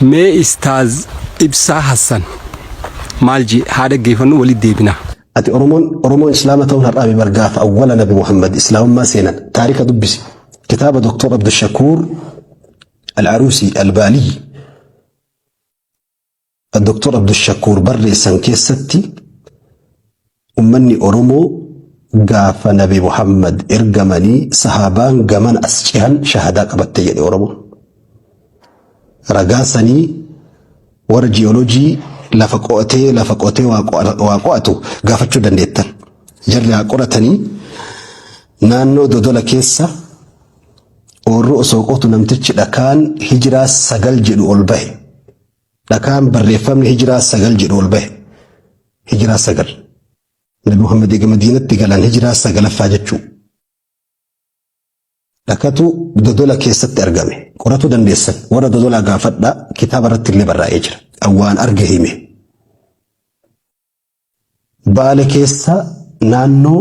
Mee Istaaz Ibsaa Hassan maal jee haa dhaggeeffannu walitti deebina. Ati Oromoon Oromoon Islaama ta'uun har'aa bar gaafa awwala Nabi Muhammad Islaamummaa seenan taarika dubbisi. Kitaaba Dr. Abdushakuur Al-Arusi Al-Baalii Dr. Abdushakuur barreessan keessatti ummanni Oromoo gaafa Nabi Muhammad ergamanii sahaabaan gaman as cehan shahadaa qabatte jedhe Oromoon. Ragaa sanii warra ji'oolojii lafa qo'atee lafa qotee waa qo'atu gaafachuu dandeettan. Jarri haa qoratanii naannoo Dodola keessa oorruu osoo qotu namtichi dhakaan hijiraa 9 jedhu ol bahe. Dhakaan barreeffamni hijiraa 9 jedhu ol bahe. Hijiraa 9. Nabi Muhammad eega Madiinatti galan hijiraa 9ffaa jechuu. Dhakatu Dodola keessatti argame. Qoratuu dandeessan. Warra Dodolaa gaafadhaa kitaaba irratti illee barraa'ee jira. An waan arge hime. Baale keessa naannoo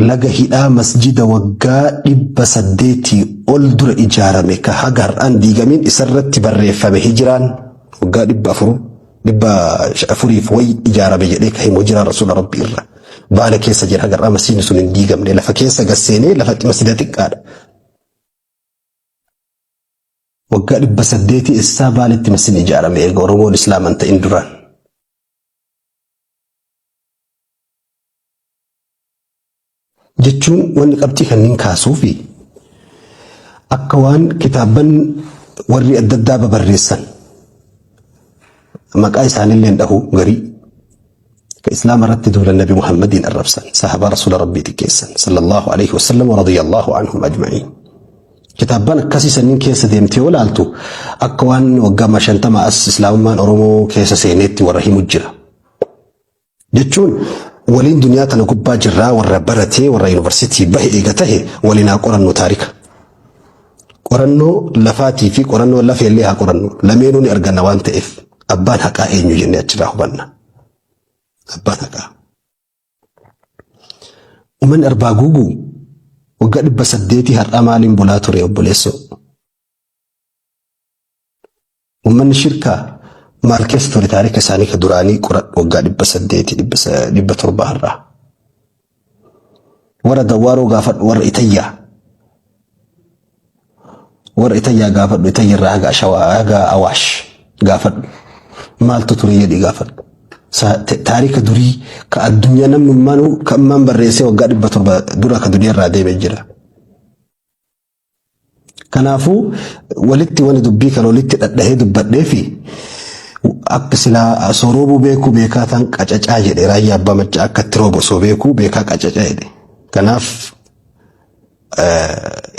laga hidhaa masjida waggaa 800 ol dura ijaarame ka haga har'aan diigamiin isarratti barreeffame hijiraan waggaa 400 dhibba afuriif wayi ijaarame jedhee ka himu jiraa rasuula rabbii irra. Baale keessa jira haga har'aa masjidni sun hin diigamne lafa keessa gasseenee lafa masjida xiqqaadha. Waggaa 800 essaa Baaletti masjidni ijaarame eega Oromoon Islaaman ta'in duraan. Jechuun wanni qabxii kanniin kaasuufi akka waan kitaabban warri adda addaa babarreessan maqaa isaanillee hin dhahu garii ka islaama irratti duulan Nabi Muhammadiin arrabsan sahabaa rasuula rabbii xiqqeessan sallallahu alaihi wasallam wa radiyallahu anhum ajma'iin. Kitaabban akkasii sanniin keessa deemtee yoo laaltu akka waan waggaa 50 as islaamummaan Oromoo keessa seeneetti warra himu jira. Jechuun waliin duniyaa tana gubbaa jirraa warra baratee warra yuunivarsiitii bahe eega tahe waliin haa qorannu taarika. Qorannoo lafaatii fi qorannoo lafee illee haa qorannu. Lameenuu ni arganna waan ta'eef abbaan haqaa eenyu jennee achirraa hubanna. Abbaan haqaa. Uummanni Arbaa Guuguu waggaa 800 har'aa maaliin bulaa ture obboleessoo? Uummanni shirkaa maal keessa ture taarika isaanii ka duraanii qoradhu waggaa 800 700 har'aa. Warra Dawwaaroo gaafadhu warra Itayyaa. Warra Itayyaa gaafadhu Itayya irraa haga Ashawaa haga Awaash gaafadhu. Maaltu ture jedhi gaafadhu. Taarika durii ka addunyaa namnummaanuu ka ammaan barreessee waggaa 700 dura ka duniyaa irraa deeme jira. Kanaafuu walitti wani dubbii kan walitti dhadhahee dubbadhee fi akka silaa osoo roobuu beekuu beekaa ta'an qacacaa jedhe raayyaa abbaa maccaa akka itti roobu osoo beekuu beekaa qacacaa jedhe. Kanaaf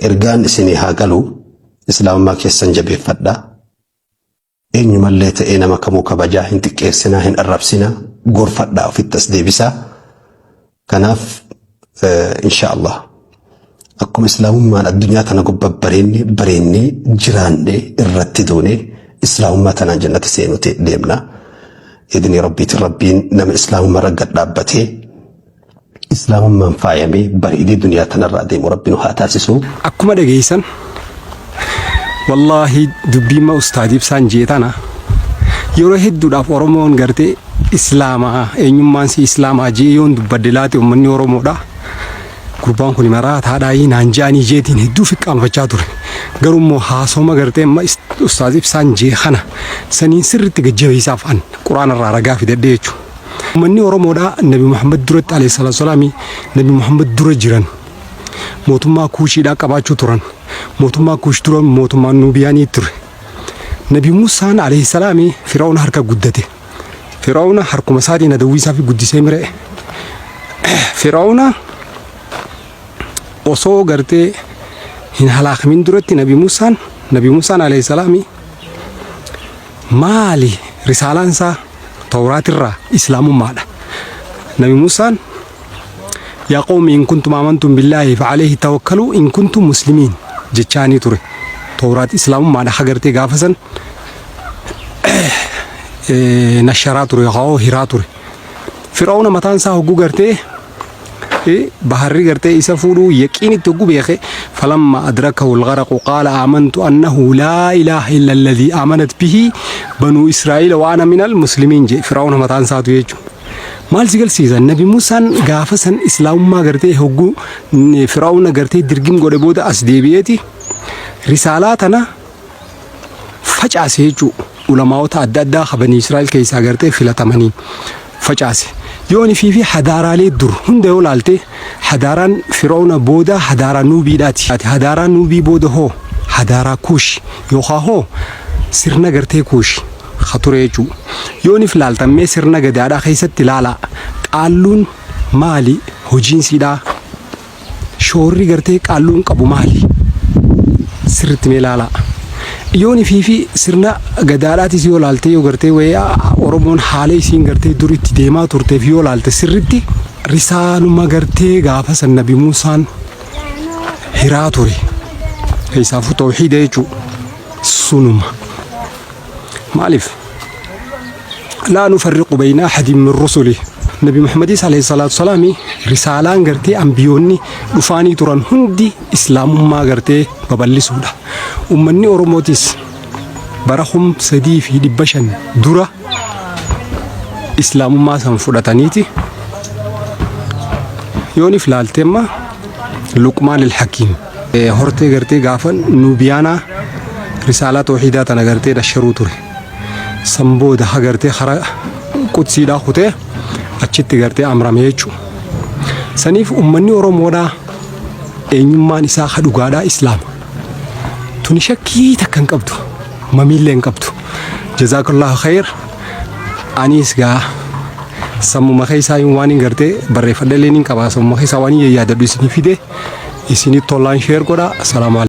ergaan isinii haa galu islaamummaa keessan jabeeffadhaa. Eenyumallee ta'ee nama kamuu kabajaa hin xiqqeessinaa hin arrabsinaa gorfadhaa ofitti as deebisaa. Kanaaf insha Allah akkuma islaamummaan addunyaa tana gubbaa bareenne bareennee jiraanne irratti duune islaamummaa tanaan jannata seenuti deemna. Idni rabbiitiin rabbiin nama islaamummaa irra gad dhaabbatee Islaamummaan faayamee bareedee duniyaa tanarraa deemu rabbi nu haa taasisu. Akkuma dhageessan wallaahi dubbiin ma ustaad ibsaan jee tana yeroo hedduudhaaf Oromoon gartee islaamaa eenyummaan si islaamaa jee yoon dubbadde laate uummanni Oromoodha. Gurbaan kun maraataadhaa naan je'anii jeetiin hedduu fiqqaanfachaa ture. Garuu immoo haasoma gartee amma ustaaz ibsaan jee kana saniin sirriitti gajjabeessaaf an quraana irraa ragaa fidadhe jechuudha. Ummanni Oromoodhaa Nabi Muhammad duratti alayhi salaatu salaami Nabi Muhammad dura jiran mootummaa Kuushiidhaa qabaachuu turan. Mootummaa Kuush dura mootummaan Nuubiyaanii ture. Nabi Musaan alayhi salaami Fir'auna harka guddate. Fir'auna harkuma isaatiin adawwii isaa fi guddisee mire. Fir'auna osoo gartee hin halaakamin duratti Nabi Musaan alayhi salaami maali risaalaan isaa Tawraatirraa islaamummaadha. Nabi Musaan yaa qawmi in kuntum amantum billaahi fa'alayhi tawakkaluu in kuntum muslimiin jechaanii ture. Tawraat islaamummaadha hagartee gaafa san nasharaa ture yookaan hiraa ture. Fir'auna mataan isaa hogguu gartee Baharri gartee isa fuudhuu yaqiinitti hogguu beeke, falamma adrakahu algharaqu qaala aamantu annahu laa ilaaha illa alladhii aamanat bihi banuu israa'iila wa ana minal muslimiin jee Fir'aawna mataan isaatu jechuudha. Maal si galsiisa? Nabi Muusaan gaafa san islaamummaa gartee hogguu Fir'aawna gartee dirgim godhe booda as deebi'eeti risaalaa tana facaase jechuudha. Ulamaa'ota adda addaa ka Banii Israa'el keessaa gartee filatamanii facaase. Yoon fi hadaaraalee dur hunda yoo laalte, hadaaraan Fir'aawna booda hadaaraa Nuubiidhaati. Hadaaraa Nuubii booda hoo hadaaraa Kuush yookaan hoo sirna gartee Kuush ka ture jechuudha. Yoonif laaltammee sirna gadaadhaa keessatti ilaalaa, qaalluun maali hojiin siidhaa? Shoorri gartee qaalluun qabu maali? Sirriitti mee ilaalaa. Yoon ifii fi sirna gadaadhaatis yoo laalte, yoo gartee wayii Oromoon haala isiin gartee dur itti deemaa turteef yoo laalte, sirriitti risaaluma gartee gaafa san Nabi Muusaan hiraa ture. Keessaafuu tawxiida jechuudha. Sunuma. Maaliif? Laa nufarriqu bayna ahadin min rusuli. Nabi Muhammadis alayhi salaatu salaami risaalaan gartee ambiyoonni dhufaanii turan hundi islaamummaa gartee babal'isuudha. Uummanni Oromootis bara 3500 dura islaamummaa san fudhataniiti. Yoonif laalte amma Luqmaan al-Hakiim hortee gartee gaafa Nuubiyaanaa risaalaa tawxiidaa tana gartee dhasharuu ture. San booda ha gartee karaa qudsiidhaa kutee achitti gartee amrame jechuudha. Saniif uummanni Oromoodhaa eenyummaan isaa ka dhugaadhaa Islaama. Tuni shakkii takka hin qabdu. Mamiillee hin qabdu. Jazaakallahu khayr. Anis gaa sammuma keessaa waan hin gartee barreeffadhe illee ni qaba. Sammuma keessaa waan hin yaadadhu isinii fide isinii tolaan share godha. Salaamu.